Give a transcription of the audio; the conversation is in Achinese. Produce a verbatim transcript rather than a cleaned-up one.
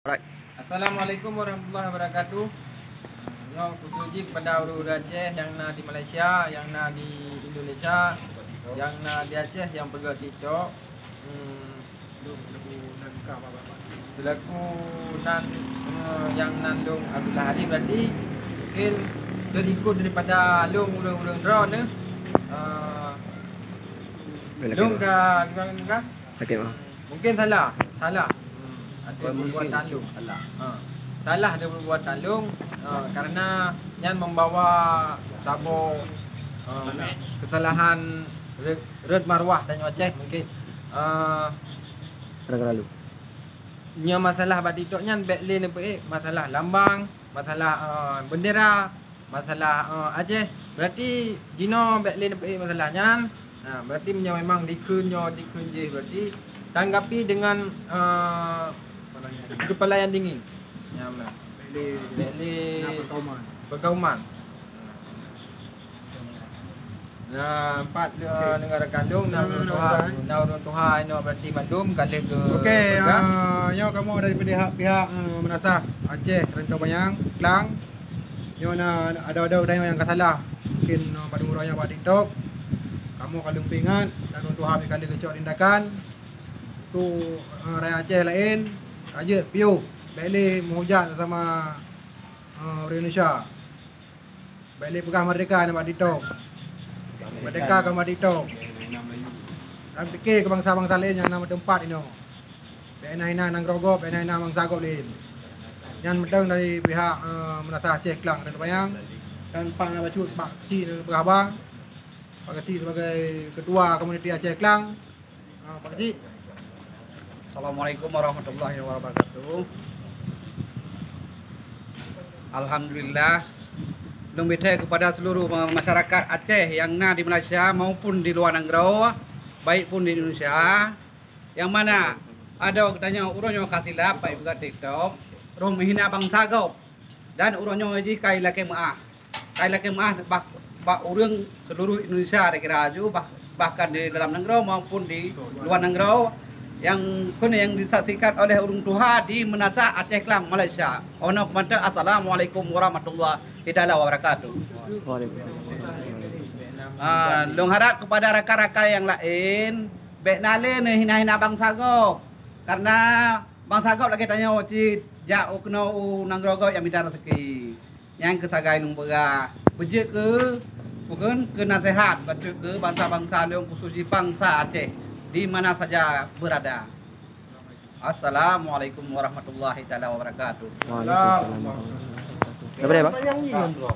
Assalamualaikum warahmatullahi wabarakatuh. Nyoe khusus jih kepada ureuëng-ureuëng Aceh nyang na di Malaysia, nyang na di Indonesia, nyang na di Aceh nyang peugah TikTok. Hmm, selaku nan, eh, nyang nan lôn Abdullah Hari, berarti mungkin terikut daripada lôn ureuëng-ureuëng droeneuh. Eh, lôn ka gimana? Mungkin salah, salah. Hmm, ada perbuatan lôn. Salah. Ha. Salah ada perbuatan lôn, ha, karena nyan membawa saboh, ha, kesalahan rot, rot marwah tanyoe Aceh mungkin. Ha. Nyoe masalah bak TikTok nyan bék lé neupeuék masalah lambang, masalah, ha, bendera, masalah, eh, Aceh, berarti jinoe bék lé neupeuék masalah nyan. Nah, berarti meunyoe memang dikheun nyoe, dikheun jih, berarti tanggapi dengan, eh, kepala yang dingin. Ya, benar. Bék lé, bék lé na peukauman. Peukauman. Nah, empat, eh, dengar kandung, na ureuëng tuha, na ureuëng tuha inoe berarti mandum ka lheueh geupeugah. Okey, ah, nyoe kamoe dari pihak, pihak, eh, Meunasah Aceh Rantau Panyang, Klang. Nyoe na adoe-adoe geutanyoe nyang ka salah. Mungkin, eh, padub uroe nyoe bak TikTok. Kamoe ka lheueh peuingat, dan ureuëng tuha ka lheueh geucok tindakan. Untuk, eh, rakyat Aceh laén, ka jeuet piôh. Bék lé meuhujat sesama, eh, ureuëng Indonesia. Bék lé peugah merdeka nibak TikTok. Merdeka ka bak TikTok. Dan pike keu bansa-bansa laén nyang na meuteumpat inoe. Bék na hina nanggroe gob, bék na hina bansa gob laén. Nyan mantong dari pihak, eh, Meunasah Aceh Klang dan Panyang. Dan Pak na bacut, Pak Keuchik na peugah haba. Pak Keuchik sebagai ketua komuniti Aceh Klang. Ah, Pak Keuchik. Assalamualaikum warahmatullahi wabarakatuh. Alhamdulillah, lôn bri thèe kepada seluruh ma-, masyarakat Aceh nyang na di Malaysia maupun di luwa nanggroe, baik pun di Indonesia, nyang mana adoe geutanyoe uroe nyoe ka silap, baik buka TikTok, roh meuhina bansa gob. Dan uroe nyoe jih ka ilakée meuáh. Ka ilakée meuáh bak, bak ureuëng seluruh Indonesia, saya kira aju, bah-, bahkan di dalam nanggroe maupun di luwa nanggroe, nyang keuneuk nyang disaksikan oleh ureuëng tuha di Meunasah Aceh Klang, Malaysia. Oh noe keumantong, Assalamualaikum warahmatullahi taala wabarakatuh. Waalaikumsalam warahmatullahi wabarakatuh. Ah, lôn harap kepada rakan-rakan nyang laén, bék na lé neuhina-hina bansa gob. Karena bansa gob lagée tanyoe cit jak u keunoe u nanggroe gob nyang mita raseuki. Nyang keusagai lôn peugah, beujeuet keu, bukan keu naseuhat, bacut keu bansa-bansa lôn, khusus jih bansa Aceh, di mana saja berada. Assalamualaikum warahmatullahi taala wabarakatuh. Waalaikumsalam warahmatullahi wabarakatuh. Daripada, Pak?